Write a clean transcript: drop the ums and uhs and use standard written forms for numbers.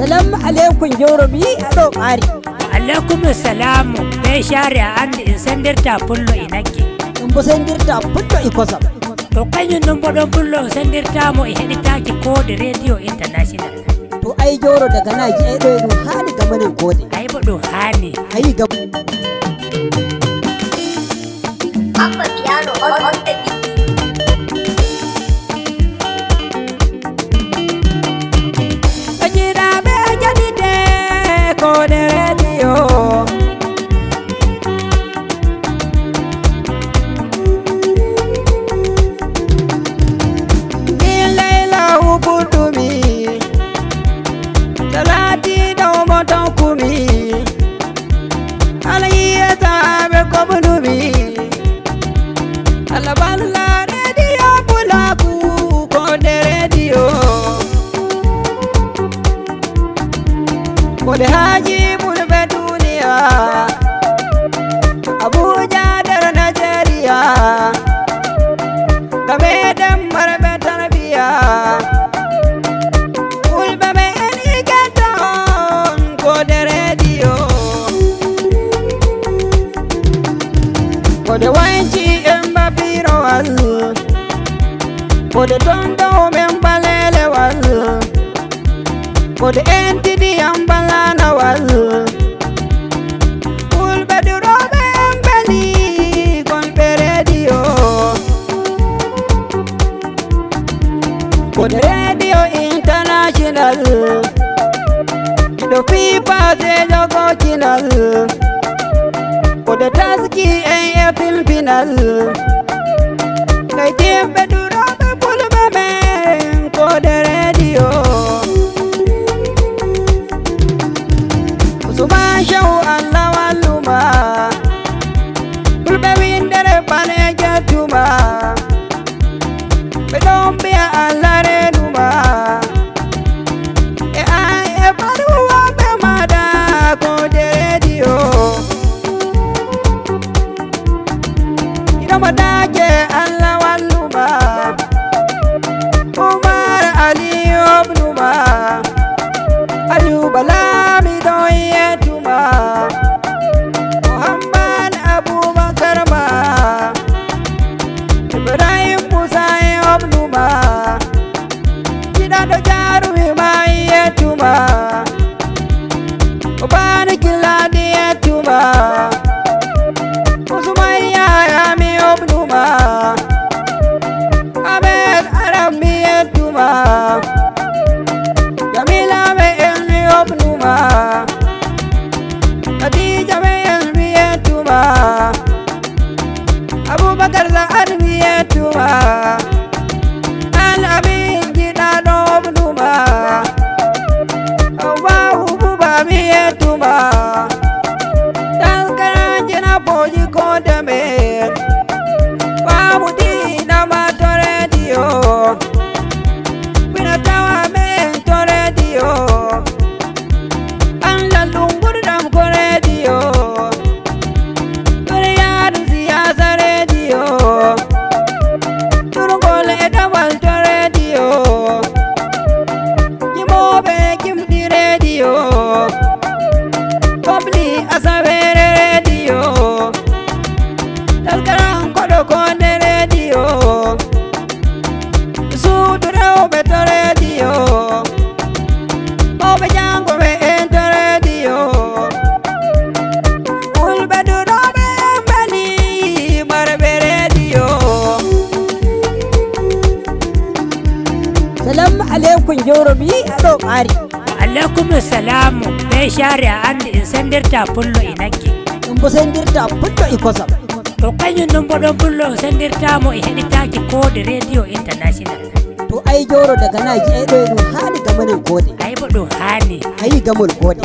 Salamu alaikum Jauro mi a ɗo ɓaari. Alaikum salamu be share a andi en sendirta pullo e nagge. Ɗum bo sendirta pullo e kosam. To kañum ɗum bo ɗon pullo o sendirtamo e heɗitaki Koode Radio International. To ai Jauro daga naji ai ɗo ɗum haani gamanin kode. Ai bo ɗum haani. Ayi gam. Abba Piano on the beat. Koode Radio. Min Laila hukuɗumi salati ɗo mo tokkumi ala yiyataɓe koɓɗumi Allah balla radio pulaku Koode Radio. Koode haji fulɓe duniya Abuja nder Nigeria gameɗen marɓe tarbiya fulɓe me en igata on Koode Radio. Koode wanci en babirowal Koode ton dow men balelewal Koode entidiyam balanawal fulɓe duroɓe en beli gonɓe radio. Koode Radio International ɗo fifa sejogokinal Koode taski en e filfinal kaytimɓe duroɓe fulɓe men Koode Radio. Usman Shehu Allah walluma fulɓe windere bane jettuma ɓe ɗon mbiya Allah renuma e an e faruwoɓe maɗa Koode Radio. Iɗomo dake Allah walluma Umar Ali obnuma Ayuba Lamiɗo yettuma Muhammad Abubakar ma Ibrahim Musa e obnuma Giɗaɗo jarumi ma yettuma Obani Kiladi yettuma Usman Yaya mi obnuma Ahmed Arab mi yettuma Jamila me en mi obnuma Khadija me en mi yettuma Abubakar Sa'ad mi yettuma Al-Amin giɗaɗo obnuma Allahu Buba mi yettuma Taskaraji na boji Koode men Famudinama to radio Wina tawa men to radio Allah lungurɗam ko radio Ɗum siyasa radio Durgol e dawal to radio Yimoɓe gimɗi radio Kobli asawere radio Taskaran koɗo Koode radio Suudu rewɓe to radio Mawɓe jangoɓe en to radio Fulɓe duroɓe en beli marɓe radio. Salamu alaikum Jauro mi a ɗo ɓaari. Alaikum salamu be share a andi en sendirta pullo e nagge. Ɗum bo sendirta pullo e kosam. To kañum ɗum bo ɗon pullo o sendirtamo e heɗitaki Koode Radio International. To ai Jauro daga naji ai ɗo ɗum haani gamanin kode. Ai bo ɗum haani. Ayi gamol kode.